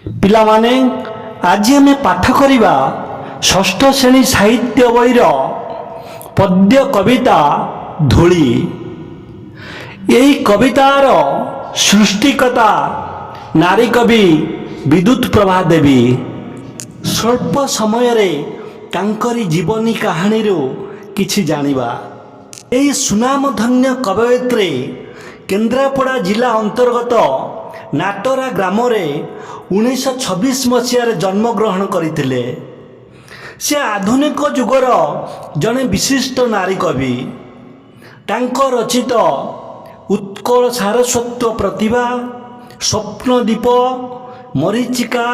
ପିଲାମାନେ, ଆଜି ଆମେ ପାଠ କରିବା ଷଷ୍ଠ ଶ୍ରେଣୀ ସାହିତ୍ୟ ବହିର ପଦ୍ୟ କବିତା ଧୂଳି। ଏହି କବିତାର ସୃଷ୍ଟିକର୍ତ୍ତା ନାରୀ କବି ବିଦ୍ୟୁତ ପ୍ରଭା ଦେବୀ। ସ୍ୱଳ୍ପ ସମୟରେ ତାଙ୍କରି ଜୀବନୀ କାହାଣୀରୁ କିଛି ଜାଣିବା। ଏହି ସୁନାମଧନ୍ୟ କବୟିତ୍ରୀ କେନ୍ଦ୍ରାପଡ଼ା ଜିଲ୍ଲା ଅନ୍ତର୍ଗତ ନାଟରା ଗ୍ରାମରେ 1926 ମସିହାରେ ଜନ୍ମଗ୍ରହଣ କରିଥିଲେ। ସେ ଆଧୁନିକ ଯୁଗର ଜଣେ ବିଶିଷ୍ଟ ନାରୀ କବି। ତାଙ୍କ ରଚିତ ଉତ୍କଳ ସାରସ୍ୱତ ପ୍ରତିଭା, ସ୍ୱପ୍ନଦୀପ, ମରୀଚିକା,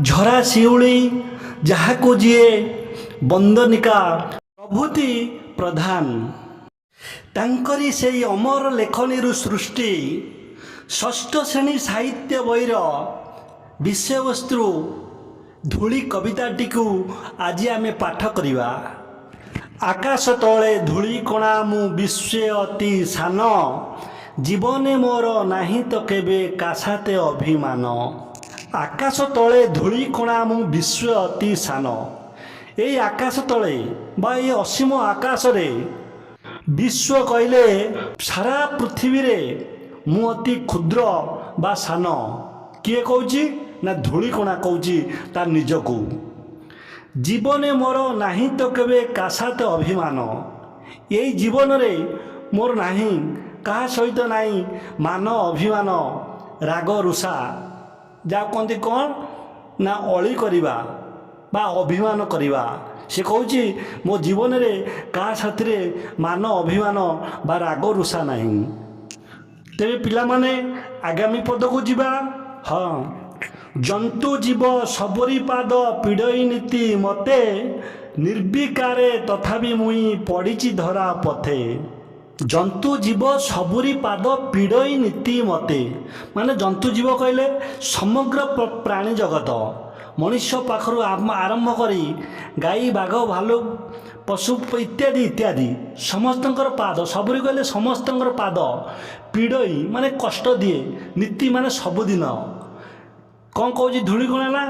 ଝରା ଶିଉଳି, ଯାହାକୁ ଯିଏ, ବନ୍ଦନିକା ପ୍ରଭୃତି ପ୍ରଧାନ। ତାଙ୍କରି ସେଇ ଅମର ଲେଖନୀରୁ ସୃଷ୍ଟି ଷଷ୍ଠ ଶ୍ରେଣୀ ସାହିତ୍ୟ ବହିର ବିଷୟବସ୍ତୁ ଧୂଳି କବିତାଟିକୁ ଆଜି ଆମେ ପାଠ କରିବା। ଆକାଶ ତଳେ ଧୂଳିକଣା ମୁଁ ବିଶ୍ୱେ ଅତି ସାନ, ଜୀବନେ ମୋର ନାହିଁ ତ କେବେ କାସାତେ ଅଭିମାନ। ଆକାଶ ତଳେ ଧୂଳିକଣା ମୁଁ ବିଶ୍ୱେ ଅତି ସାନ। ଏଇ ଆକାଶ ତଳେ ବା ଏଇ ଅସୀମ ଆକାଶରେ, ବିଶ୍ୱ କହିଲେ ସାରା ପୃଥିବୀରେ, ମୁଁ ଅତି କ୍ଷୁଦ୍ର ବା ସାନ। କିଏ କହୁଛି ନା ଧୂଳିକଣା କହୁଛି ତା ନିଜକୁ। ଜୀବନେ ମୋର ନାହିଁ ତ କେବେ କାସାତେ ଅଭିମାନ। ଏଇ ଜୀବନରେ ମୋର ନାହିଁ, କାହା ସହିତ ନାହିଁ ମାନ ଅଭିମାନ, ରାଗ ରୁଷା, ଯାହା କୁହନ୍ତି କ'ଣ ନା ଅଳି କରିବା ବା ଅଭିମାନ କରିବା। ସେ କହୁଛି, ମୋ ଜୀବନରେ କାହା ସାଥିରେ ମାନ ଅଭିମାନ ବା ରାଗ ରୁଷା ନାହିଁ। ତେବେ ପିଲାମାନେ, ଆଗାମୀ ପଦକୁ ଯିବା। ହଁ, ଜନ୍ତୁ ଜୀବ ସବୁରି ପାଦ ପୀଡ଼ଇ ନୀତି ମତେ, ନିର୍ବିକାରେ ତଥାପି ମୁଇଁ ପଡ଼ିଛି ଧରା ପଥେ। ଜନ୍ତୁ ଜୀବ ସବୁରି ପାଦ ପୀଡ଼ଇ ନୀତି ମତେ, ମାନେ ଜନ୍ତୁ ଜୀବ କହିଲେ ସମଗ୍ର ପ୍ରାଣୀ ଜଗତ, ମଣିଷ ପାଖରୁ ଆରମ୍ଭ କରି ଗାଈ, ବାଘ, ଭାଲୁ, ପଶୁ ଇତ୍ୟାଦି ଇତ୍ୟାଦି ସମସ୍ତଙ୍କର ପାଦ। ସବୁରି କହିଲେ ସମସ୍ତଙ୍କର ପାଦ, ପୀଡ଼ଇ ମାନେ କଷ୍ଟ ଦିଏ, ନୀତି ମାନେ ସବୁଦିନ। କ'ଣ କହୁଛି ଧୂଳିକଣା ନା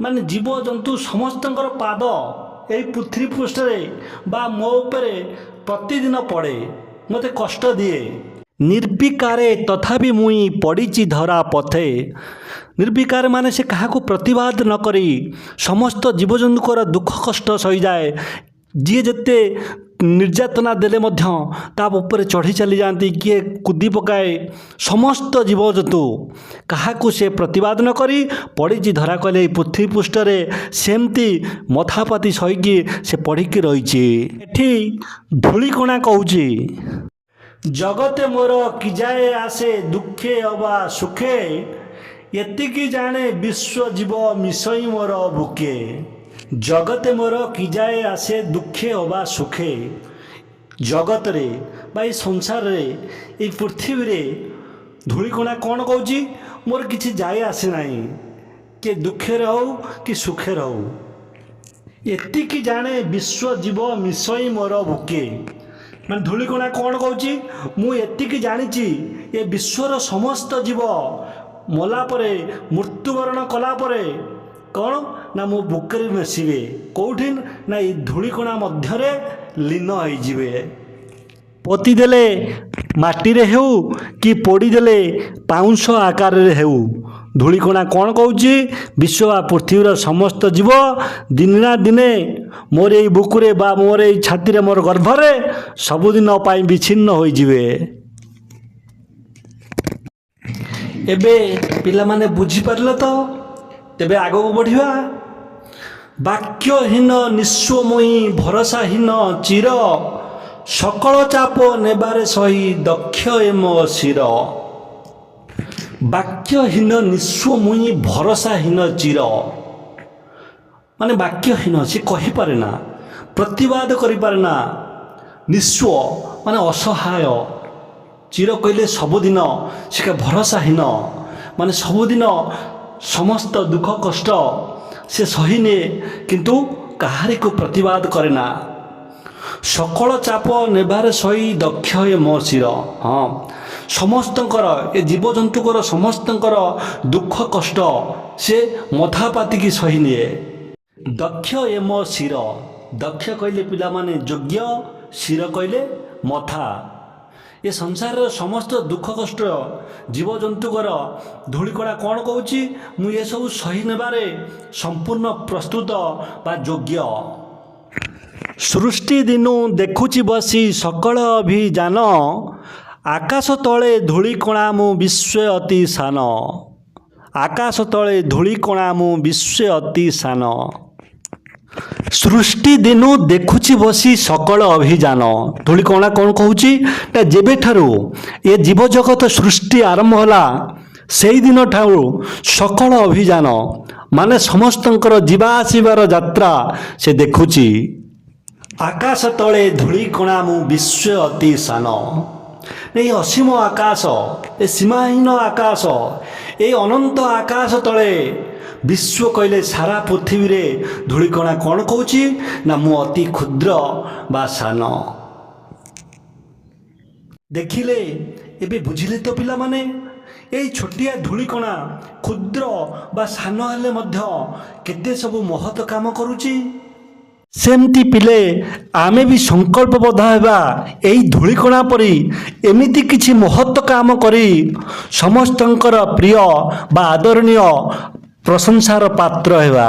ମାନେ ଜୀବଜନ୍ତୁ ସମସ୍ତଙ୍କର ପାଦ ଏଇ ପୃଥିବୀ ପୃଷ୍ଠରେ ବା ମୋ ଉପରେ ପ୍ରତିଦିନ ପଡ଼େ, ମୋତେ କଷ୍ଟ ଦିଏ। ନିର୍ବିକାରେ ତଥାପି ମୁଇଁ ପଡ଼ିଛି ଧରା ପଥେ। ନିର୍ବିକାର ମାନେ ସେ କାହାକୁ ପ୍ରତିବାଦ ନ କରି ସମସ୍ତ ଜୀବଜନ୍ତୁଙ୍କର ଦୁଃଖ କଷ୍ଟ ସହିଯାଏ। ଯିଏ ଯେତେ ନିର୍ଯାତନା ଦେଲେ ମଧ୍ୟ ତା ଉପରେ ଚଢ଼ି ଚାଲିଯାଆନ୍ତି, କିଏ କୁଦି ପକାଏ। ସମସ୍ତ ଜୀବଜନ୍ତୁ କାହାକୁ ସେ ପ୍ରତିବାଦ ନ କରି ପଡ଼ିଛି ଧରା କହିଲେ ଏଇ ପୃଥିବୀ ପୃଷ୍ଠରେ ସେମିତି ମଥାପାତି ସହିକି ସେ ପଡ଼ିକି ରହିଛି। ଏଠି ଧୂଳିକଣା କହୁଛି, ଜଗତେ ମୋର କି ଯାଏ ଆସେ ଦୁଃଖେ ଅବା ସୁଖେ, ଏତିକି ଜାଣେ ବିଶ୍ୱ ଜୀବ ମିଶଇ ମୋର ବୁକେ। ଜଗତେ ମୋର କି ଯାଏ ଆସେ ଦୁଃଖେ ଅବା ସୁଖେ। ଜଗତରେ ବା ଏଇ ସଂସାରରେ, ଏଇ ପୃଥିବୀରେ ଧୂଳିକଣା କ'ଣ କହୁଛି? ମୋର କିଛି ଯାଏ ଆସେ ନାହିଁ, କିଏ ଦୁଃଖରେ ହଉ କି ସୁଖରେ ହଉ। ଏତିକି ଜାଣେ ବିଶ୍ୱ ଜୀବ ମିଶଇ ମୋର ବୁକେ। ମାନେ ଧୂଳିକଣା କ'ଣ କହୁଛି? ମୁଁ ଏତିକି ଜାଣିଛି, ଏ ବିଶ୍ୱର ସମସ୍ତ ଜୀବ ମଲା ପରେ, ମୃତ୍ୟୁବରଣ କଲା ପରେ କ'ଣ ନା ମୋ ବୁକରେ ମିଶିବେ। କେଉଁଠି ନା ଏଇ ଧୂଳିକଣା ମଧ୍ୟରେ ଲୀନ ହେଇଯିବେ। ପୋତିଦେଲେ ମାଟିରେ ହେଉ କି ପୋଡ଼ିଦେଲେ ପାଉଁଶ ଆକାରରେ ହେଉ, ଧୂଳିକଣା କ'ଣ କହୁଛି? ବିଶ୍ୱ ବା ପୃଥିବୀର ସମସ୍ତ ଜୀବ ଦିନେ ନା ଦିନେ ମୋର ଏଇ ବୁକୁରେ ବା ମୋର ଏଇ ଛାତିରେ, ମୋର ଗର୍ଭରେ ସବୁଦିନ ପାଇଁ ବିଚ୍ଛିନ୍ନ ହୋଇଯିବେ। ଏବେ ପିଲାମାନେ ବୁଝିପାରିଲ ତ? ତେବେ ଆଗକୁ ବଢ଼ିବା। ବାକ୍ୟହୀନ ନିଃସ୍ୱମୟୀ ଭରସାହୀନ ଚିର, ସକଳ ଚାପ ନେବାରେ ସହି ଦକ୍ଷ ଏ ମୋ ଶିର। ବାକ୍ୟହୀନ ନିଃସ୍ୱମୟୀ ଭରସାହୀନ ଚିର, ମାନେ ବାକ୍ୟହୀନ, ସେ କହିପାରେ ନା, ପ୍ରତିବାଦ କରିପାରେ ନା। ନିଃସ୍ୱ ମାନେ ଅସହାୟ, ଚିର କହିଲେ ସବୁଦିନ, ସେ ଭରସାହୀନ ମାନେ ସବୁଦିନ ସମସ୍ତ ଦୁଃଖ କଷ୍ଟ ସେ ସହିନିଏ, କିନ୍ତୁ କାହାରିକୁ ପ୍ରତିବାଦ କରେ ନା। ସକଳ ଚାପ ନେବାରେ ସହି ଦକ୍ଷ ଏ ମୋ ଶିର। ହଁ, ସମସ୍ତଙ୍କର, ଏ ଜୀବଜନ୍ତୁଙ୍କର ସମସ୍ତଙ୍କର ଦୁଃଖ କଷ୍ଟ ସେ ମଥା ପାତିକି ସହି ନିଏ। ଦକ୍ଷ ଏ ମୋ ଶିର। ଦକ୍ଷ କହିଲେ ପିଲାମାନେ ଯୋଗ୍ୟ, ଶିର କହିଲେ ମଥା। ଏ ସଂସାରର ସମସ୍ତ ଦୁଃଖ କଷ୍ଟ ଜୀବଜନ୍ତୁଙ୍କର ଧୂଳିକଣା କ'ଣ କହୁଛି? ମୁଁ ଏସବୁ ସହି ନେବାରେ ସମ୍ପୂର୍ଣ୍ଣ ପ୍ରସ୍ତୁତ ବା ଯୋଗ୍ୟ। ସୃଷ୍ଟି ଦିନୁ ଦେଖୁଛି ବସି ସକଳ ଅଭିଯାନ, ଆକାଶ ତଳେ ଧୂଳିକଣା ମୁଁ ବିଶ୍ୱେ ଅତି ସାନ। ଆକାଶ ତଳେ ଧୂଳିକଣା ମୁଁ ବିଶ୍ୱେ ଅତି ସାନ। ସୃଷ୍ଟି ଦିନୁ ଦେଖୁଛି ବସି ସକଳ ଅଭିଯାନ। ଧୂଳିକଣା କ'ଣ କହୁଛି ନା ଯେବେଠାରୁ ଏ ଜୀବଜଗତ ସୃଷ୍ଟି ଆରମ୍ଭ ହେଲା, ସେଇଦିନ ଠାରୁ ସକଳ ଅଭିଯାନ ମାନେ ସମସ୍ତଙ୍କର ଯିବା ଆସିବାର ଯାତ୍ରା ସେ ଦେଖୁଛି। ଆକାଶ ତଳେ ଧୂଳିକଣା ମୁଁ ବିଶ୍ୱେ ଅତି ସାନ। ଏଇ ଅସୀମ ଆକାଶ, ଏ ସୀମାହୀନ ଆକାଶ, ଏଇ ଅନନ୍ତ ଆକାଶ ତଳେ, ବିଶ୍ୱ କହିଲେ ସାରା ପୃଥିବୀରେ ଧୂଳିକଣା କ'ଣ କହୁଛି ନା ମୁଁ ଅତି କ୍ଷୁଦ୍ର ବା ସାନ। ଦେଖିଲେ, ଏବେ ବୁଝିଲେ ତ ପିଲାମାନେ, ଏଇ ଛୋଟିଆ ଧୂଳିକଣା କ୍ଷୁଦ୍ର ବା ସାନ ହେଲେ ମଧ୍ୟ କେତେ ସବୁ ମହତ କାମ କରୁଛି। ସେମିତି ପିଲେ, ଆମେ ବି ସଂକଳ୍ପବଦ୍ଧ ହେବା, ଏଇ ଧୂଳିକଣା ପରି ଏମିତି କିଛି ମହତ କାମ କରି ସମସ୍ତଙ୍କର ପ୍ରିୟ ବା ଆଦରଣୀୟ ପ୍ରଶଂସାର ପାତ୍ର ହେବା।